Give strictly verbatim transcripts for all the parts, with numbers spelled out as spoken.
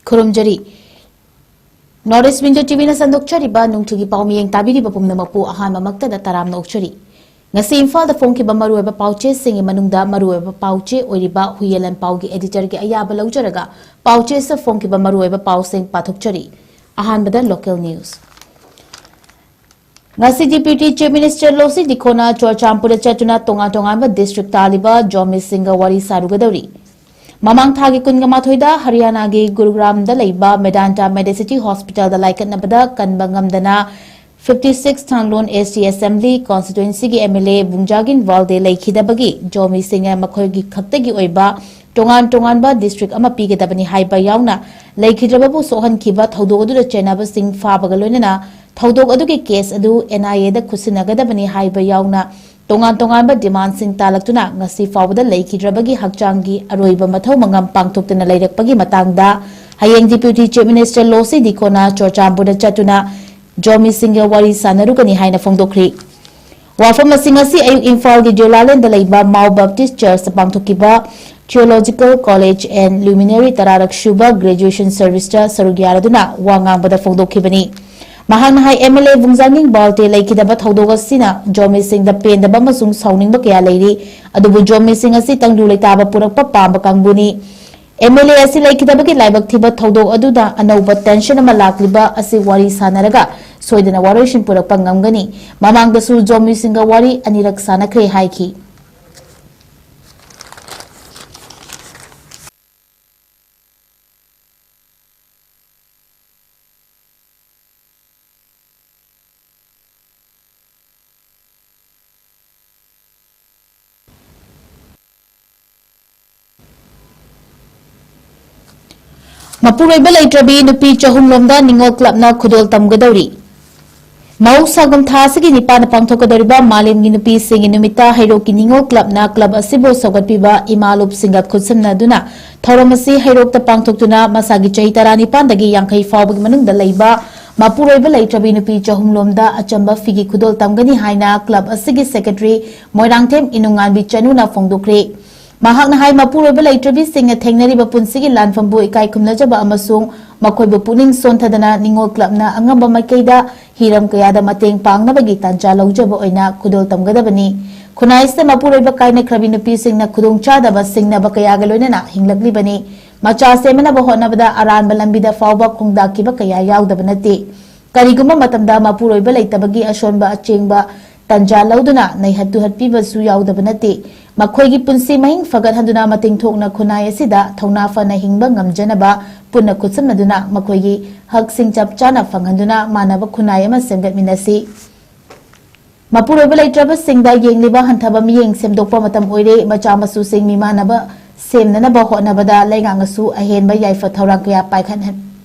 ꯈꯨꯔꯨꯝꯖꯔꯤ꯫ North East Window ꯇꯤꯚꯤꯅ ꯁꯟꯗꯣꯛꯆꯔꯤꯕ ꯅꯨꯡꯊꯤꯜꯒꯤ ꯄꯥꯎ ꯃꯤꯌꯦꯡ ꯇꯥꯕꯤꯔꯤꯕ ꯄꯨꯝꯅꯃꯛꯄꯨ ꯑꯍꯥꯟꯕꯃꯛꯇꯗ ꯇꯔꯥꯝꯅ ꯑꯣꯛꯆꯔꯤ꯫ ꯉꯁꯤ ꯏꯝꯐꯥꯜꯗ ꯐꯣꯡꯈꯤꯕ ꯃꯔꯨꯑꯣꯏꯕ ꯄꯥꯎꯆꯦꯁꯤꯡꯒꯤ ꯃꯅꯨꯡꯗ ꯃꯔꯨꯑꯣꯏꯕ ꯄꯥꯎꯆꯦ ꯑꯣꯏꯔꯤꯕ ꯍꯨꯏꯌꯦꯂꯟ ꯄꯥꯎꯒꯤ editorꯒꯤ ꯑꯌꯥꯕ ꯂꯧꯖꯔꯒ ꯄꯥꯎꯆꯦꯁꯤꯗ ꯐꯣꯡꯈꯤꯕ ꯃꯔꯨꯑꯣꯏꯕ ꯄꯥꯎꯁꯤꯡ ꯄꯥꯊꯣꯛꯆꯔꯤ꯫ ꯑꯍꯥꯟꯕꯗ local news꯫ ꯉꯁꯤ Deputy Chief Minister ꯂꯣꯁꯤ ꯗꯤꯈꯣꯅ ꯆꯨꯔꯆꯥꯟꯄꯨꯔꯗ ꯆꯠꯇꯨꯅ ꯇꯣꯉꯥꯟ ꯇꯣꯉꯥꯟꯕ district ꯇꯥꯜꯂꯤꯕ ꯖꯣꯃꯤꯁꯤꯡꯒ ꯋꯥꯔꯤ ꯁꯥꯔꯨꯒꯗꯧꯔꯤ꯫ ꯃꯃꯥꯡ ꯊꯥꯒꯤ ꯀꯨꯟꯒ ꯃꯥꯊꯣꯏꯗ ꯍꯔꯤꯌꯥꯅꯥꯒꯤ ꯒꯨꯔꯨꯒ꯭ꯔꯥꯝꯗ ꯂꯩꯕ ꯃꯦꯗꯥꯟꯇꯥ ꯃꯦꯗꯤꯁꯤꯇꯤ ꯍꯣꯁꯄꯤꯇꯥꯜꯗ ꯂꯥꯏꯀꯠꯅꯕꯗ ꯀꯟꯕ ꯉꯝꯗꯅ fifty six ꯊꯥꯡꯂꯣꯟ S C Assembly constituencyꯒꯤ M L A ꯕꯨꯡꯖꯥꯒꯤꯟ ꯋꯥꯜꯗꯦ ꯂꯩꯈꯤꯗꯕꯒꯤ ꯖꯣꯃꯤꯁꯤꯡꯅ ꯃꯈꯣꯏꯒꯤ ꯈꯛꯇꯒꯤ ꯑꯣꯏꯕ ꯇꯣꯉꯥꯟ ꯇꯣꯉꯥꯟꯕ district ꯑꯃ ꯄꯤꯒꯗꯕꯅꯤ ꯍꯥꯏꯕ ꯌꯥꯎꯅ ꯂꯩꯈꯤꯗ꯭ꯔꯕꯕꯨ ꯁꯣꯛꯍꯟꯈꯤꯕ ꯊꯧꯗꯣꯛ ꯑꯗꯨꯗ ꯆꯦꯟꯅꯕꯁꯤꯡ ꯐꯥꯕꯒ ꯂꯣꯏꯅꯅ ꯊꯧꯗꯣꯛ ꯑꯗꯨꯒꯤ case ꯑꯗꯨ N I Aꯗ ꯈꯨꯠꯁꯤꯟꯅꯒꯗꯕꯅꯤ ꯍꯥꯏꯕ ꯌꯥꯎꯅ ꯇꯣꯉꯥꯟ ꯇꯣꯉꯥꯟꯕ demandꯁꯤꯡ ꯇꯥꯜꯂꯛꯇꯨꯅ ꯉꯁꯤ ꯐꯥꯎꯕꯗ ꯂꯩꯈꯤꯗ꯭ꯔꯕꯒꯤ ꯍꯛꯆꯥꯡꯒꯤ ꯑꯔꯣꯏꯕ ꯃꯊꯧ ꯃꯉꯝ ꯄꯥꯡꯊꯣꯛꯇꯅ ꯂꯩꯔꯛꯄꯒꯤ ꯃꯇꯥꯡꯗ ꯍꯌꯦꯡ Deputy Chief Minister ꯂꯣꯁꯤ ꯗꯤꯈꯣꯅ ꯆꯨꯔꯆꯥꯟꯄꯨꯔꯗ ꯆꯠꯇꯨꯅ ꯖꯣꯃꯤꯁꯤꯡꯒ ꯋꯥꯔꯤ ꯁꯥꯟꯅꯔꯨꯒꯅꯤ ꯍꯥꯏꯅ ꯐꯣꯡꯗꯣꯛꯈ꯭ꯔꯤ꯫ ꯋꯥꯐꯝ ꯑꯁꯤ ꯉꯁꯤ ꯑꯌꯨꯛ ꯏꯝꯐꯥꯜꯒꯤ ꯖꯨꯂꯥꯂꯦꯟꯗ ꯂꯩꯕ Mao Baptist Churchꯇ ꯄꯥꯡꯊꯣꯛꯈꯤꯕ Theological College and Luminary ꯇꯔꯥꯔꯛ ꯁꯨꯕ graduation serviceꯇ ꯁꯔꯨꯛ ꯌꯥꯔꯗꯨꯅ ꯋꯥ ꯉꯥꯡꯕꯗ ꯐꯣꯡꯗꯣꯛꯈꯤꯕꯅꯤ꯫ ꯃꯍꯥꯛꯅ ꯍꯥꯏ, M L A ꯕꯨꯡꯖꯥꯅꯤꯡ ꯕꯥꯜꯇꯦ ꯂꯩꯈꯤꯗꯕ ꯊꯧꯗꯣꯛ ꯑꯁꯤꯅ ꯖꯣꯃꯤꯁꯤꯡꯗ ꯄꯦꯟꯗꯕ ꯑꯃꯁꯨꯡ ꯁꯥꯎꯅꯤꯡꯕ ꯀꯌꯥ ꯂꯩꯔꯤ, ꯑꯗꯨꯕꯨ ꯖꯣꯃꯤꯁꯤꯡ ꯑꯁꯤ ꯇꯪꯗꯨ ꯂꯩꯇꯥꯕ ꯄꯨꯔꯛꯄ ꯄꯥꯝꯕ ꯀꯥꯡꯕꯨꯅꯤ꯫ M L A ꯑꯁꯤ ꯂꯩꯈꯤꯗꯕꯒꯤ ꯂꯥꯏꯕꯛ ꯊꯤꯕ ꯊꯧꯗꯣꯛ ꯑꯗꯨꯗ ꯑꯅꯧꯕ tension ꯑꯃ ꯂꯥꯛꯂꯤꯕ ꯑꯁꯤ ꯋꯥꯔꯤ ꯁꯥꯟꯅꯔꯒ ꯁꯣꯏꯗꯅ ꯋꯥꯔꯣꯏꯁꯤꯟ ꯄꯨꯔꯛꯄ ꯉꯝꯒꯅꯤ꯫ ꯃꯃꯥꯡꯗꯁꯨ ꯖꯣꯃꯤꯁꯤꯡꯒ ꯋꯥꯔꯤ ꯑꯅꯤꯔꯛ ꯁꯥꯟꯅꯈ꯭ꯔꯦ ꯍꯥꯏꯈꯤ꯫ ꯃꯄꯨꯔꯣꯏꯕ ꯂꯩꯇ꯭ꯔꯕꯤ ꯅꯨꯄꯤ ꯆꯍꯨꯝ ꯂꯣꯝꯗ ꯅꯤꯉꯣꯜ clubꯅ ꯈꯨꯗꯣꯜ ꯇꯝꯒꯗꯧꯔꯤ꯫ ꯃꯍꯧꯁꯥꯒꯨꯝ ꯊꯥ ꯑꯁꯤꯒꯤ ꯅꯤꯄꯥꯟꯗ ꯄꯥꯡꯊꯣꯛꯀꯗꯧꯔꯤꯕ ꯃꯥꯂꯦꯝꯒꯤ ꯅꯨꯄꯤꯁꯤꯡꯒꯤ ꯅꯨꯃꯤꯠꯇ ꯍꯩꯔꯣꯛꯀꯤ ꯅꯤꯉꯣꯜ clubꯅ club ꯑꯁꯤꯕꯨ ꯁꯧꯒꯠꯄꯤꯕ ꯏꯃꯥ ꯂꯨꯞꯁꯤꯡꯒ ꯈꯨꯠꯁꯝꯅꯗꯨꯅ ꯊꯧꯔꯝ ꯑꯁꯤ ꯍꯩꯔꯣꯛꯇ ꯄꯥꯡꯊꯣꯛꯇꯨꯅ ꯃꯁꯥꯒꯤ ꯆꯍꯤ ꯇꯔꯥꯅꯤꯄꯥꯟꯗꯒꯤ ꯌꯥꯡꯈꯩ ꯐꯥꯎꯕꯒꯤ ꯃꯅꯨꯡꯗ ꯂꯩꯕ ꯃꯄꯨꯔꯣꯏꯕ ꯂꯩꯇ꯭ꯔꯕꯤ ꯅꯨꯄꯤ ꯆꯍꯨꯝ ꯂꯣꯝꯗ ꯑꯆꯝꯕ ꯐꯤꯒꯤ ꯈꯨꯗꯣꯜ ꯇꯝꯒꯅꯤ ꯍꯥꯏꯅ club ꯑꯁꯤꯒꯤ secretary ꯃꯣꯏꯔꯥꯡꯊꯦꯝ ꯏꯅꯨꯡꯉꯥꯟꯕꯤ ꯆꯅꯨꯅ ꯐꯣꯡꯗꯣꯛꯈ꯭ꯔꯦ꯫ ꯃꯍꯥꯛꯅ ꯍꯥꯏ, ꯃꯄꯨꯔꯣꯏꯕ ꯂꯩꯇ꯭ꯔꯕꯤꯁꯤꯡꯅ ꯊꯦꯡꯅꯔꯤꯕ ꯄꯨꯟꯁꯤꯒꯤ ꯂꯥꯟꯐꯝꯕꯨ ꯏꯀꯥꯏ ꯈꯨꯝꯅꯖꯕ ꯑꯃꯁꯨꯡ ꯃꯈꯣꯏꯕꯨ ꯄꯨꯛꯅꯤꯡ ꯁꯣꯟꯊꯗꯅ ꯅꯤꯉꯣꯜ ꯀ꯭ꯂꯕꯅ ꯑꯉꯝꯕ ꯃꯥꯏꯀꯩꯗ ꯍꯤꯔꯝ ꯀꯌꯥꯗ ꯃꯇꯦꯡ ꯄꯥꯡꯅꯕꯒꯤ ꯇꯥꯟꯖꯥ ꯂꯧꯖꯕ ꯑꯣꯏꯅ ꯈꯨꯗꯣꯜ ꯇꯝꯒꯗꯕꯅꯤ꯫ ꯈꯨꯟꯅꯥꯏ ꯑꯁꯤꯗ ꯃꯄꯨꯔꯣꯏꯕ ꯀꯥꯏꯅꯈ꯭ꯔꯕꯤ ꯅꯨꯄꯤꯁꯤꯡꯅ ꯈꯨꯗꯣꯡꯆꯥꯗꯕ ꯁꯤꯡꯅꯕ ꯀꯌꯥꯒ ꯂꯣꯏꯅꯅ ꯍꯤꯡꯂꯛꯂꯤꯕꯅꯤ꯫ ꯃꯆꯥ ꯁꯦꯝꯅꯅꯕ ꯍꯣꯠꯅꯕꯗ ꯑꯔꯥꯟꯕ ꯂꯝꯕꯤꯗ ꯐꯥꯎꯕ ꯈꯣꯡꯗꯥꯈꯤꯕ ꯀꯌꯥ ꯌꯥꯎꯗꯕ ꯅꯠꯇꯦ꯫ ꯀꯔꯤꯒꯨꯝꯕ ꯃꯇꯝꯗ ꯃꯄꯨꯔꯣꯏꯕ ꯂꯩꯇꯕꯒꯤ ꯑꯁꯣꯟꯕ ꯑꯆꯦꯡꯕ ꯇꯟꯖꯥ ꯂꯧꯗꯨꯅ ꯅꯩꯍꯠ ꯇꯨꯍꯠꯄꯤꯕꯁꯨ ꯌꯥꯎꯗꯕ ꯅꯠꯇꯦ꯫ ꯃꯈꯣꯏꯒꯤ ꯄꯨꯟꯁꯤ ꯃꯍꯤꯡ ꯐꯒꯠꯍꯟꯗꯨꯅ ꯃꯇꯤꯡ ꯊꯣꯛꯅ ꯈꯨꯟꯅꯥꯏ ꯑꯁꯤꯗ ꯊꯧꯅꯥ ꯐꯅ ꯍꯤꯡꯕ ꯉꯝꯖꯅꯕ ꯄꯨꯟꯅ ꯈꯨꯠꯁꯝꯅꯗꯨꯅ ꯃꯈꯣꯏꯒꯤ ꯍꯛꯁꯤꯡ ꯆꯞ ꯆꯥꯅ ꯐꯪꯍꯟꯗꯨꯅ ꯃꯥꯟꯅꯕ ꯈꯨꯟꯅꯥꯏ ꯑꯃ ꯁꯦꯝꯒꯠꯃꯤꯟꯅꯁꯤ꯫ ꯃꯄꯨꯔꯣꯏꯕ ꯂꯩꯇ꯭ꯔꯕꯁꯤꯡꯗ ꯌꯦꯡꯂꯤꯕ ꯍꯟꯊꯕ ꯃꯤꯠꯌꯦꯡ ꯁꯦꯝꯗꯣꯛꯄ ꯃꯇꯝ ꯑꯣꯏꯔꯦ꯫ ꯃꯆꯥ ꯃꯁꯨꯁꯤꯡ ꯃꯤꯃꯥꯟꯅꯕ ꯁꯦꯝꯅꯅꯕ ꯍꯣꯠꯅꯕꯗ ꯂꯩꯉꯥꯛꯅꯁꯨ ꯑꯍꯦꯟꯕ ꯌꯥꯏꯐ ꯊꯧꯔꯥꯡ ꯀꯌꯥ ꯄꯥꯏꯈꯠꯍꯟ-,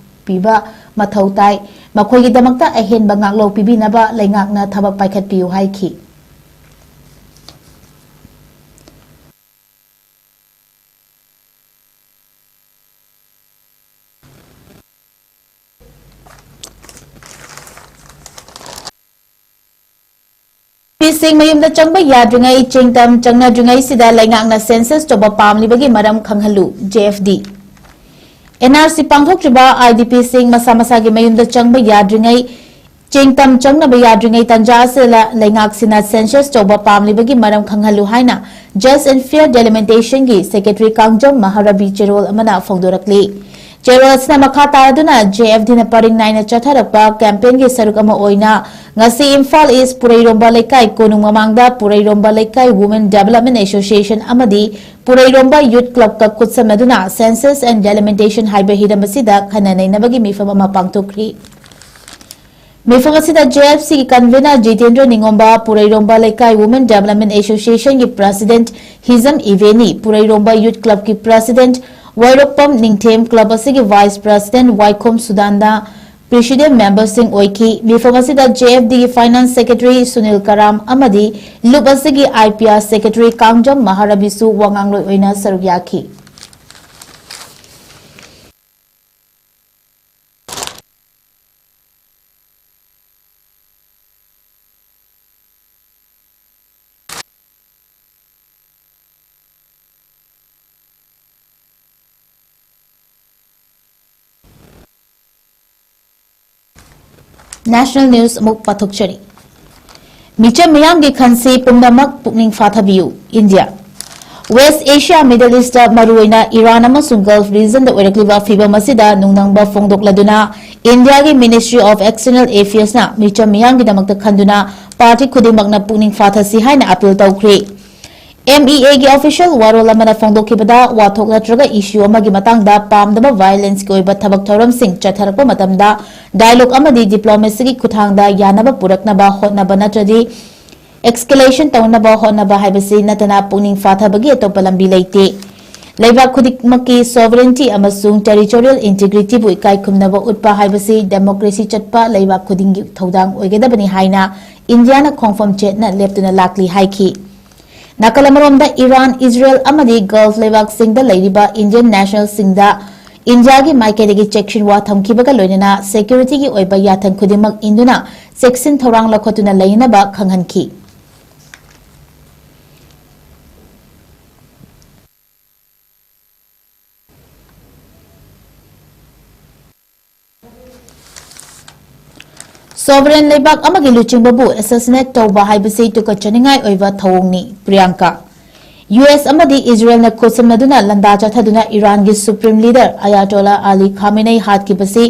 ꯄꯤꯕ ꯃꯊꯧ ꯇꯥꯏ꯫ ꯃꯈꯣꯏꯒꯤꯗꯃꯛꯇ ꯑꯍꯦꯟꯕ ꯉꯥꯛꯂꯧ ꯄꯤꯕꯤꯅꯕ ꯂꯩꯉꯥꯛꯅ ꯊꯕꯛ ꯄꯥꯏꯈꯠꯄꯤꯌꯨ ꯍꯥꯏꯈꯤ꯫ ꯅꯨꯄꯤꯁꯤꯡ ꯃꯌꯨꯝꯗ ꯆꯪꯕ ꯌꯥꯗ꯭ꯔꯤꯉꯩ, ꯆꯦꯡꯇꯝ ꯆꯪꯅꯗ꯭ꯔꯤꯉꯩꯁꯤꯗ ꯂꯩꯉꯥꯛꯅ ꯁꯦꯟꯁꯁ ꯇꯧꯕ ꯄꯥꯝꯂꯤꯕꯒꯤ ꯃꯔꯝ ꯈꯪꯍꯜꯂꯨ, J F D. N R C ꯄꯥꯡꯊꯣꯛꯇ꯭ꯔꯤꯕ ꯑꯥꯏ ꯗꯤ ꯄꯤꯁꯤꯡ ꯃꯁꯥ ꯃꯁꯥꯒꯤ ꯃꯌꯨꯝꯗ ꯆꯪꯕ ꯌꯥꯗ꯭ꯔꯤꯉꯩ, ꯆꯦꯡꯇꯝ ꯆꯪꯅꯕ ꯌꯥꯗ꯭ꯔꯤꯉꯩ ꯇꯥꯟꯖꯥ ꯑꯁꯤꯗ ꯂꯩꯉꯥꯛꯁꯤꯅ ꯁꯦꯟꯁꯁ ꯇꯧꯕ ꯄꯥꯝꯂꯤꯕꯒꯤ ꯃꯔꯝ ꯈꯪꯍꯜꯂꯨ ꯍꯥꯏꯅ Just and Fair Delimitationꯒꯤ ꯁꯦꯀ꯭ꯔꯦꯇꯔꯤ ꯀꯥꯡꯖꯝ ꯃꯍꯥꯔꯕꯤ ꯆꯦꯔꯣꯜ ꯑꯃꯅ ꯐꯣꯡꯗꯣꯔꯛꯂꯤ꯫ ꯆꯦꯔꯣꯜ ꯑꯁꯤꯅ ꯃꯈꯥ ꯇꯥꯔꯗꯨꯅ ꯖꯦ ꯑꯦꯐ ꯗꯤꯅ ꯄꯔꯤꯡ ꯅꯥꯏꯅ ꯆꯠꯊꯔꯛꯄ ꯀꯦꯝꯄꯦꯟꯒꯤ ꯁꯔꯨꯛ ꯑꯃ ꯑꯣꯏꯅ ꯉꯁꯤ ꯏꯝꯐꯥꯜ ꯏꯁ ꯄꯨꯔꯩꯔꯣꯝꯕ ꯂꯩꯀꯥꯏ ꯀꯣꯅꯨꯡ ꯃꯃꯥꯡꯗ ꯄꯨꯔꯩꯔꯣꯝꯕ ꯂꯩꯀꯥꯏ Women Development Association ꯑꯃꯗꯤ ꯄꯨꯔꯩꯔꯣꯝꯕ Youth Clubꯀ ꯈꯨꯠꯁꯝꯅꯗꯨꯅ Census and Delimitation ꯍꯥꯏꯕ ꯍꯤꯔꯝ ꯑꯁꯤꯗ ꯈꯟꯅ ꯅꯩꯅꯕꯒꯤ ꯃꯤꯐꯝ ꯑꯃ ꯄꯥꯡꯊꯣꯛꯈ꯭ꯔꯤ꯫ ꯃꯤꯐꯝ ꯑꯁꯤꯗ ꯖꯦ ꯑꯦꯐ ꯁꯤꯒꯤ convener ꯖꯤꯇꯦꯟꯗ꯭ꯔ ꯅꯤꯉꯣꯝꯕ, ꯄꯨꯔꯩꯔꯣꯝꯕ ꯂꯩꯀꯥꯏ Women Development Associationꯒꯤ president ꯍꯤꯖꯝ ꯏꯕꯦꯅꯤ, ꯄꯨꯔꯩꯔꯣꯝꯕ Youth Clubꯀꯤ president ꯋꯥꯏꯔꯣꯛꯄꯝ ꯅꯤꯡꯊꯦꯝ, club ꯑꯁꯤꯒꯤ vice president ꯋꯥꯏꯈꯣꯝ ꯁꯨꯗꯥꯟꯗ, president memberꯁꯤꯡ ꯑꯣꯏꯈꯤ꯫ ꯃꯤꯐꯝ ꯑꯁꯤꯗ ꯖꯦ ꯑꯦꯐ ꯗꯤꯒꯤ finance secretary ꯁꯨꯅꯤꯜ ꯀꯔꯥꯝ ꯑꯃꯗꯤ ꯂꯨꯞ ꯑꯁꯤꯒꯤ I P R secretary Kangjam ꯃꯍꯥꯔꯕꯤꯁꯨ ꯋꯥꯉꯥꯡꯂꯣꯏ ꯑꯣꯏꯅ ꯁꯔꯨꯛ ꯌꯥꯈꯤ꯫ National News ꯑꯃꯨꯛ ꯄꯥꯊꯣꯛꯆꯔꯤ꯫ ꯃꯤꯆꯝ ꯃꯤꯌꯥꯝꯒꯤ ꯈꯟꯁꯤ ꯄꯨꯝꯅꯃꯛ ꯄꯨꯛꯅꯤꯡ ꯐꯥꯊꯕꯤꯌꯨ꯫ India. West Asia, Middle East, ꯃꯔꯨꯑꯣꯏꯅ ꯏꯔꯥꯟ ꯑꯃꯁꯨꯡ Gulf regionꯗ ꯑꯣꯏꯔꯛꯂꯤꯕ ꯐꯤꯚꯝ ꯑꯁꯤꯗ ꯅꯨꯡꯅꯪꯕ ꯐꯣꯡꯗꯣꯛꯂꯗꯨꯅ ꯏꯟꯗꯤꯌꯥꯒꯤ Ministry of External Affairsꯅ ꯃꯤꯆꯝ ꯃꯤꯌꯥꯝꯒꯤꯗꯃꯛꯇ ꯈꯟꯗꯨꯅ party ꯈꯨꯗꯤꯡꯃꯛꯅ ꯄꯨꯛꯅꯤꯡ ꯐꯥꯊꯁꯤ ꯍꯥꯏꯅ appeal ꯇꯧꯈ꯭ꯔꯤ꯫ MEAꯒꯤ official ꯋꯥꯔꯣꯜ ꯑꯃꯅ ꯐꯣꯡꯗꯣꯛꯈꯤꯕꯗ, ꯋꯥꯊꯣꯛ ꯅꯠꯇ꯭ꯔꯒ issue ꯑꯃꯒꯤ ꯃꯇꯥꯡꯗ ꯄꯥꯝꯗꯕ violenceꯀꯤ ꯑꯣꯏꯕ ꯊꯕꯛ ꯊꯧꯔꯝꯁꯤꯡ ꯆꯠꯊꯔꯛꯄ ꯃꯇꯝꯗ dialogue ꯑꯃꯗꯤ diplomacyꯒꯤ ꯈꯨꯠꯊꯥꯡꯗ ꯌꯥꯅꯕ ꯄꯨꯔꯛꯅꯕ ꯍꯣꯠꯅꯕ ꯅꯠꯇ꯭ꯔꯗꯤ escalation ꯇꯧꯅꯕ ꯍꯣꯠꯅꯕ ꯍꯥꯏꯕꯁꯤ ꯅꯠꯇꯅ ꯄꯨꯛꯅꯤꯡ ꯐꯥꯊꯕꯒꯤ ꯑꯇꯣꯞꯄ ꯂꯝꯕꯤ ꯂꯩꯇꯦ꯫ ꯂꯩꯕꯥꯛ ꯈꯨꯗꯤꯡꯃꯛꯀꯤ sovereignty ꯑꯃꯁꯨꯡ territorial integrityꯕꯨ ꯏꯀꯥꯏ ꯈꯨꯝꯅꯕ ꯎꯠꯄ ꯍꯥꯏꯕꯁꯤ democracy ꯆꯠꯄ ꯂꯩꯕꯥꯛ ꯈꯨꯗꯤꯡꯒꯤ ꯊꯧꯗꯥꯡ ꯑꯣꯏꯒꯗꯕꯅꯤ ꯍꯥꯏꯅ ꯏꯟꯗꯤꯌꯥꯅ ꯈꯣꯡꯐꯝ ꯆꯦꯠꯅ ꯂꯦꯞꯇꯨꯅ ꯂꯥꯛꯂꯤ ꯍꯥꯏꯈꯤ꯫ ꯅꯥꯀꯜ ꯑꯃꯔꯣꯝꯗ, ꯏꯔꯥꯟ, ꯏꯖꯔꯦꯜ ꯑꯃꯗꯤ Gulf ꯂꯩꯕꯥꯛꯁꯤꯡꯗ ꯂꯩꯔꯤꯕ Indian nationalꯁꯤꯡꯗ ꯏꯟꯗꯤꯌꯥꯒꯤ ꯃꯥꯏꯀꯩꯗꯒꯤ ꯆꯦꯛꯁꯤꯟꯋꯥ ꯊꯝꯈꯤꯕꯒ ꯂꯣꯏꯅꯅ securityꯒꯤ ꯑꯣꯏꯕ ꯌꯥꯊꯪ ꯈꯨꯗꯤꯡꯃꯛ ꯏꯟꯗꯨꯅ ꯆꯦꯛꯁꯤꯟ ꯊꯧꯔꯥꯡ ꯂꯧꯈꯠꯇꯨꯅ ꯂꯩꯅꯕ ꯈꯪꯍꯟꯈꯤ꯫ Sovereign ꯂꯩꯕꯥꯛ ꯑꯃꯒꯤ ꯂꯨꯆꯤꯡꯕꯕꯨ assassinate ꯇꯧꯕ ꯍꯥꯏꯕꯁꯤ ꯇꯨꯀꯠꯆꯅꯤꯡꯉꯥꯏ ꯑꯣꯏꯕ ꯊꯧꯑꯣꯡꯅꯤ꯫ ꯄ꯭ꯔꯤꯌꯥꯡꯀꯥ꯫ US ꯑꯃꯗꯤ ꯏꯖꯔꯦꯜꯅ ꯈꯨꯠꯁꯝꯅꯗꯨꯅ ꯂꯥꯟꯗꯥ ꯆꯠꯊꯗꯨꯅ ꯏꯔꯥꯟꯒꯤ Supreme Leader Ayatollah Ali Khamenei ꯍꯥꯠꯈꯤꯕꯁꯤ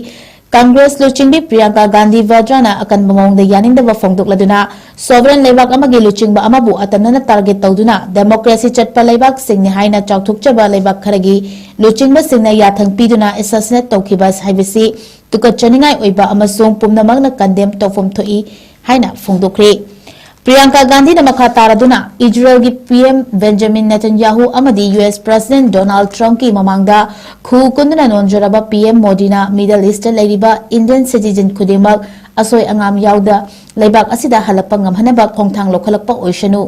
Congress ꯂꯨꯆꯤꯡꯕꯤ Priyanka Gandhi ꯚꯗ꯭ꯔꯥꯅ ꯑꯀꯟꯕ ꯃꯑꯣꯡꯗ ꯌꯥꯅꯤꯡꯗꯕ ꯐꯣꯡꯗꯣꯛꯂꯗꯨꯅ, sovereign ꯂꯩꯕꯥꯛ ꯑꯃꯒꯤ ꯂꯨꯆꯤꯡꯕ ꯑꯃꯕꯨ ꯑꯇꯝꯅꯅ target ꯇꯧꯗꯨꯅ democracy ꯆꯠꯄ ꯂꯩꯕꯥꯛꯁꯤꯡꯅꯤ ꯍꯥꯏꯅ ꯆꯥꯎꯊꯣꯛꯆꯕ ꯂꯩꯕꯥꯛ ꯈꯔꯒꯤ ꯂꯨꯆꯤꯡꯕꯁꯤꯡꯅ ꯌꯥꯊꯪ ꯄꯤꯗꯨꯅ assassinate ꯇꯧꯈꯤꯕ ꯍꯥꯏꯕꯁꯤ ꯇꯨꯀꯠꯆꯅꯤꯡꯉꯥꯏ ꯑꯣꯏꯕ ꯑꯃꯁꯨꯡ ꯄꯨꯝꯅꯃꯛꯅ condemn ꯇꯧꯐꯝ ꯊꯣꯛꯏ ꯍꯥꯏꯅ ꯐꯣꯡꯗꯣꯛꯈ꯭ꯔꯤ꯫ ꯄ꯭ꯔꯤꯌꯥꯡꯀꯥ ꯒꯥꯟꯙꯤꯅ ꯃꯈꯥ ꯇꯥꯔꯗꯨꯅ, ꯏꯖꯔꯦꯜꯒꯤ PM Benjamin Netanyahu ꯑꯃꯗꯤ US President Donald Trumpꯀꯤ ꯃꯃꯥꯡꯗ ꯈꯨ ꯀꯨꯟꯗꯨꯅ ꯅꯣꯟꯖꯔꯕ PM ꯃꯣꯗꯤꯅ Middle Eastꯇ ꯂꯩꯔꯤꯕ Indian citizen ꯈꯨꯗꯤꯡꯃꯛ ꯑꯁꯣꯏ ꯑꯉꯥꯝ ꯌꯥꯎꯗ ꯂꯩꯕꯥꯛ ꯑꯁꯤꯗ ꯍꯜꯂꯛꯄ ꯉꯝꯍꯟꯅꯕ ꯈꯣꯡꯊꯥꯡ ꯂꯧꯈꯠꯂꯛꯄ ꯑꯣꯏꯁꯅꯨ꯫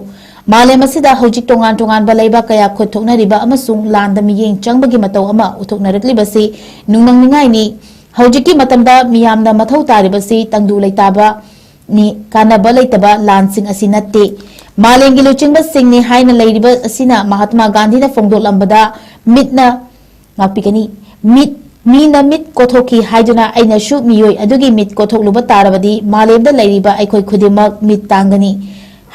ꯃꯥꯂꯦꯝ ꯑꯁꯤꯗ ꯍꯧꯖꯤꯛ ꯇꯣꯉꯥꯟ ꯇꯣꯉꯥꯟꯕ ꯂꯩꯕꯥꯛ ꯀꯌꯥ ꯈꯨꯠ ꯊꯣꯛꯅꯔꯤꯕ ꯑꯃꯁꯨꯡ ꯂꯥꯟꯗ ꯃꯤꯠꯌꯦꯡ ꯆꯪꯕꯒꯤ ꯃꯇꯧ ꯑꯃ ꯎꯠꯊꯣꯛꯅꯔꯛꯂꯤꯕꯁꯤ ꯅꯨꯡꯅꯪꯅꯤꯡꯉꯥꯏꯅꯤ꯫ ꯍꯧꯖꯤꯛꯀꯤ ꯃꯇꯝꯗ ꯃꯤꯌꯥꯝꯅ ꯃꯊꯧ ꯇꯥꯔꯤꯕꯁꯤ ꯇꯪꯗꯨ ꯂꯩꯇꯥꯕ ꯅꯤ, ꯀꯥꯟꯅꯕ ꯂꯩꯇꯕ ꯂꯥꯟꯁꯤꯡ ꯑꯁꯤ ꯅꯠꯇꯦ꯫ ꯃꯥꯂꯦꯝꯒꯤ ꯂꯨꯆꯤꯡꯕꯁꯤꯡꯅꯤ ꯍꯥꯏꯅ ꯂꯩꯔꯤꯕ ꯑꯁꯤꯅ ꯃꯍꯥꯇꯃꯥ ꯒꯥꯟꯙꯤꯅ ꯐꯣꯡꯗꯣꯛꯂꯝꯕꯗ ꯃꯤꯠꯅ ꯉꯥꯛꯄꯤꯒꯅꯤ꯫ ꯃꯤꯠ ꯃꯤꯅ ꯃꯤꯠ ꯀꯣꯊꯣꯛꯈꯤ ꯍꯥꯏꯗꯨꯅ ꯑꯩꯅꯁꯨ ꯃꯤꯑꯣꯏ ꯑꯗꯨꯒꯤ ꯃꯤꯠ ꯀꯣꯊꯣꯛꯂꯨꯕ ꯇꯥꯔꯕꯗꯤ ꯃꯥꯂꯦꯝꯗ ꯂꯩꯔꯤꯕ ꯑꯩꯈꯣꯏ ꯈꯨꯗꯤꯡꯃꯛ ꯃꯤꯠ ꯇꯥꯡꯒꯅꯤ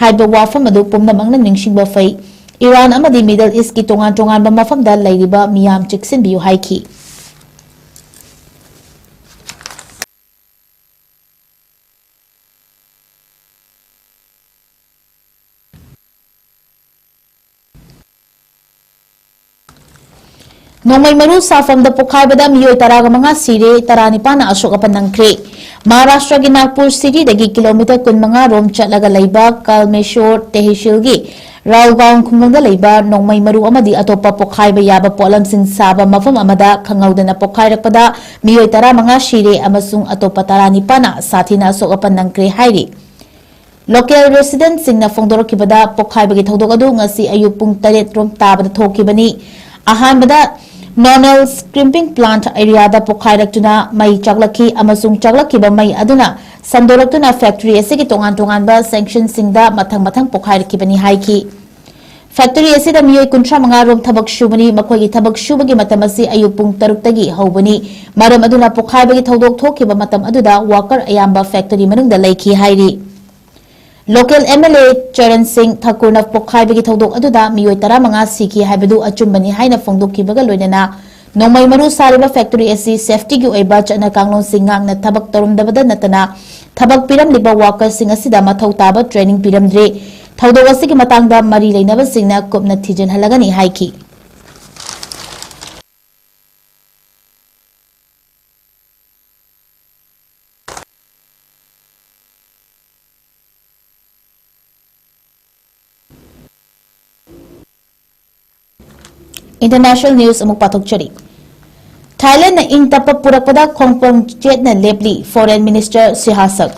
ꯍꯥꯏꯕ ꯋꯥꯐꯝ ꯑꯗꯨ ꯄꯨꯝꯅꯃꯛꯅ ꯅꯤꯡꯁꯤꯡꯕ ꯐꯩ꯫ ꯏꯔꯥꯟ ꯑꯃꯗꯤ ꯃꯤꯗꯜ ꯏꯁꯀꯤ ꯇꯣꯉꯥꯟ ꯇꯣꯉꯥꯟꯕ ꯃꯐꯝꯗ ꯂꯩꯔꯤꯕ ꯃꯤꯌꯥꯝ ꯆꯦꯛꯁꯤꯟꯕꯤꯌꯨ ꯍꯥꯏꯈꯤ꯫ ꯅꯣꯡꯃꯩ ꯃꯔꯨ ꯁꯥꯐꯝꯗ ꯄꯣꯈꯥꯏꯕꯗ ꯃꯤꯑꯣꯏ ꯇꯔꯥꯒ ꯃꯉꯥ ꯁꯤꯔꯦ, ꯇꯔꯥꯅꯤꯄꯥꯟꯅ ꯑꯁꯣꯛ ꯑꯄꯟ ꯅꯪꯈ꯭ꯔꯦ꯫ ꯃꯍꯥꯔꯥꯁꯇ꯭ꯔꯒꯤ ꯅꯥꯒꯄꯨꯔ ꯁꯤꯇꯤꯗꯒꯤ ꯀꯤꯂꯣꯃꯤꯇꯔ ꯀꯨꯟꯃꯉꯥ ꯔꯣꯝ ꯆꯠꯂꯒ ꯂꯩꯕ ꯀꯜꯃꯦꯁꯣꯔ ꯇꯦꯍꯤꯁꯤꯜꯒꯤ ꯔꯥꯎꯒꯥꯎꯟ ꯈꯨꯡꯒꯪꯗ ꯂꯩꯕ ꯅꯣꯡꯃꯩ ꯃꯔꯨ ꯑꯃꯗꯤ ꯑꯇꯣꯞꯄ ꯄꯣꯈꯥꯏꯕ ꯌꯥꯕ ꯄꯣꯠꯂꯝꯁꯤꯡ ꯁꯥꯕ ꯃꯐꯝ ꯑꯃꯗ ꯈꯪꯍꯧꯗꯅ ꯄꯣꯈꯥꯏꯔꯛꯄꯗ ꯃꯤꯑꯣꯏ ꯇꯔꯥꯃꯉꯥ ꯁꯤꯔꯦ ꯑꯃꯁꯨꯡ ꯑꯇꯣꯞꯄ ꯇꯔꯥꯅꯤꯄꯥꯟꯅ ꯁꯥꯊꯤꯅ ꯑꯁꯣꯛ ꯑꯄꯟ ꯅꯪꯈ꯭ꯔꯦ ꯍꯥꯏꯔꯤ꯫ ꯂꯣꯀꯦꯜ ꯔꯦꯁꯤꯗꯦꯟꯠꯁꯤꯡꯅ ꯐꯣꯡꯗꯣꯔꯛꯈꯤꯕꯗ, ꯄꯣꯈꯥꯏꯕꯒꯤ ꯊꯧꯗꯣꯛ ꯑꯗꯨ ꯉꯁꯤ ꯑꯌꯨꯛ ꯄꯨꯡ ꯇꯔꯦꯠ ꯔꯣꯝ ꯇꯥꯕꯗ ꯊꯣꯛꯈꯤꯕꯅꯤ꯫ ꯑꯍꯥꯟꯕꯗ ꯅꯣꯅꯦꯜ ꯁ꯭ꯀ꯭ꯔꯤꯝꯄꯤꯡ ꯄ꯭ꯂꯥꯟꯠ ꯑꯦꯔꯤꯌꯥꯗ ꯄꯣꯈꯥꯏꯔꯛꯇꯨꯅ ꯃꯩ ꯆꯥꯛꯂꯛꯈꯤ ꯑꯃꯁꯨꯡ ꯆꯥꯛꯂꯛꯈꯤꯕ ꯃꯩ ꯑꯗꯨꯅ ꯁꯟꯗꯣꯔꯛꯇꯨꯅ ꯐꯦꯛꯇꯔꯤ ꯑꯁꯤꯒꯤ ꯇꯣꯉꯥꯟ ꯇꯣꯉꯥꯟꯕ ꯁꯦꯛꯁꯟꯁꯤꯡꯗ ꯃꯊꯪ ꯃꯊꯪ ꯄꯣꯈꯥꯏꯔꯛꯈꯤꯕꯅꯤ ꯍꯥꯏꯈꯤ꯫ ꯐꯦꯛꯇꯔꯤ ꯑꯁꯤꯗ ꯃꯤꯑꯣꯏ ꯀꯨꯟꯊ꯭ꯔꯥ ꯃꯉꯥ ꯔꯣꯝ ꯊꯕꯛ ꯁꯨꯕꯅꯤ꯫ ꯃꯈꯣꯏꯒꯤ ꯊꯕꯛ ꯁꯨꯕꯒꯤ ꯃꯇꯝ ꯑꯁꯤ ꯑꯌꯨꯛ ꯄꯨꯡ ꯇꯔꯨꯛꯇꯒꯤ ꯍꯧꯕꯅꯤ꯫ ꯃꯔꯝ ꯑꯗꯨꯅ ꯄꯣꯈꯥꯏꯕꯒꯤ ꯊꯧꯗꯣꯛ ꯊꯣꯛꯈꯤꯕ ꯃꯇꯝ ꯑꯗꯨꯗ ꯋꯥꯀꯔ ꯑꯌꯥꯝꯕ ꯐꯦꯛꯇꯔꯤ ꯃꯅꯨꯡꯗ ꯂꯩꯈꯤ ꯍꯥꯏꯔꯤ꯫ Local M L A Charan ꯁꯤꯡ ꯊꯥꯀꯨꯔꯅ ꯄꯣꯈꯥꯏꯕꯒꯤ ꯊꯧꯗꯣꯛ ꯑꯗꯨꯗ ꯃꯤꯑꯣꯏ ꯇꯔꯥꯃꯉꯥ ꯁꯤꯈꯤ ꯍꯥꯏꯕꯗꯨ ꯑꯆꯨꯝꯕꯅꯤ ꯍꯥꯏꯅ ꯐꯣꯡꯗꯣꯛꯈꯤꯕꯒ ꯂꯣꯏꯅꯅ ꯅꯣꯡꯃꯩ ꯃꯔꯨ ꯁꯥꯔꯤꯕ ꯐꯦꯛꯇꯔꯤ ꯑꯁꯤ ꯁꯦꯐꯇꯤꯒꯤ ꯑꯣꯏꯕ ꯆꯠꯅ ꯀꯥꯡꯂꯣꯟꯁꯤꯡ ꯉꯥꯛꯅ ꯊꯕꯛ ꯇꯧꯔꯝꯗꯕꯗ ꯅꯠꯇꯅ ꯊꯕꯛ ꯄꯤꯔꯝꯂꯤꯕ ꯋꯥꯀꯔꯁꯤꯡ ꯑꯁꯤꯗ ꯃꯊꯧ ꯇꯥꯕ ꯇ꯭ꯔꯦꯅꯤꯡ ꯄꯤꯔꯝꯗ꯭ꯔꯤ꯫ ꯊꯧꯗꯣꯛ ꯑꯁꯤꯒꯤ ꯃꯇꯥꯡꯗ ꯃꯔꯤ ꯂꯩꯅꯕꯁꯤꯡꯅ ꯀꯨꯞꯅ ꯊꯤꯖꯤꯟꯍꯜꯂꯒꯅꯤ ꯍꯥꯏꯈꯤ꯫ International news ꯑꯃꯨꯛ ꯄꯥꯊꯣꯛꯆꯔꯤ꯫ ꯊꯥꯏꯂꯦꯟꯗꯅ ꯏꯪ ꯇꯞꯄ ꯄꯨꯔꯛꯄꯗ ꯈꯣꯡꯐꯝ ꯆꯦꯠꯅ ꯂꯦꯞꯂꯤ, Foreign Minister ꯁꯤꯍꯥꯁꯛ꯫